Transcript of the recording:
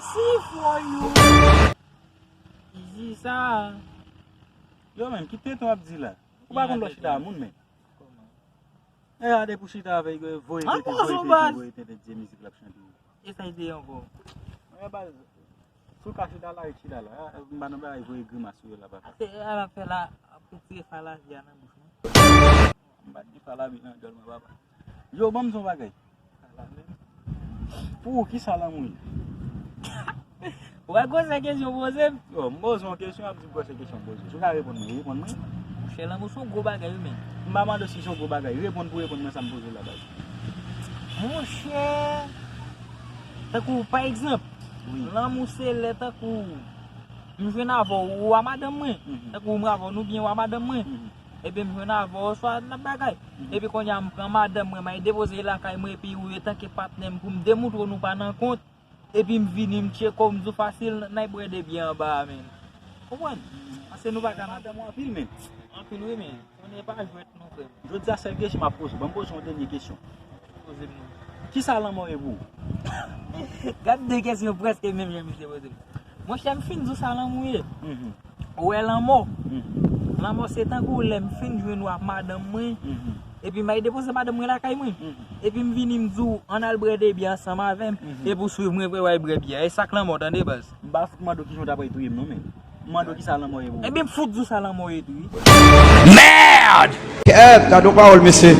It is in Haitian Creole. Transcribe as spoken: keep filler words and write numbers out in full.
Si for you. Easy sa. Yo menm, ki tenten w ap di la? Ou pa konn lè w chita a moun menm. Kòman? E a depi w chita avè l, voye tenten, voye tenten, voye tenten, di mizik l ap chante. E sa l te ye ankò? Mwen baz, si w ka chita la, ret chita la. A, m pa nan bagay voye grimas sou yo la, papa. Ase a l ap fè la, ap retire falavi a nan bouch mwen. M pa t gen falavi nan dyòl mwen, papa. Yo, ban m di w yon bagay. Pou ou, kisa lanmou ye? Ou pa gwosè kesyon poze m? Yo, m poze yon kesyon, w ap di gwosè kesyon poze. Si w ka reponn mwen, reponn mwen. Monchè, lanmou se yon gwo bagay, wi, men. M pa mande w si se yon gwo bagay. Reponn pou reponn mwen sa m poze w la, baz. Monchè, tankou, pa egzanp, wi, lanmou se lè tankou m jwenn avè w, ou a madanm mwen. Mhm. Tankou m avè w, nou byen, ou a madanm mwen. Mhm. Epi m jwenn avè w, swa n ap bagay. Mhm. Epi kounye a m pran madanm mwen, m al depoze l lakay mwen, epi ou etanke patnè m pou m demontre w nou pa nan kont. Epi m vini, m tcheke w, m di w fasil, n al bwè de byè anba a, men. Konprann? Paske nou pa ka nan... Madanm ou anpil, men. Anpil, wi, men. Konnen pa jwèt non, frè m. Jodi a, sèl kesyon m ap poze w. Ban m poze w yon dènye kesyon. Poze m non. Kisa lanmò ye pou ou? Gad de kesyon prèske menm jan misye poze m. Monchè, m fin di w sa lanmou ye. Mhm. Ou wè lanmò? Mhm. Lanmò se tankou lè m fin jwenn ou ak madanm mwen. Mhm. Epi m al depoze madanm mwen lakay mwen. Mhm. Epi m vini, m di w, ann al bwè de byè ansanm avè m. Mhm. Epi w swiv mwen pou w al bwè byè a. E sa k lanmò, tande, baz. M pa fout mande w kijan w ta pral touye m non, men. M mande w kisa lanmò ye pou ou. Ebyen, m fout di w sa lanmò ye tou, wi. Merde! Kèt, gade yon pawòl, mesye.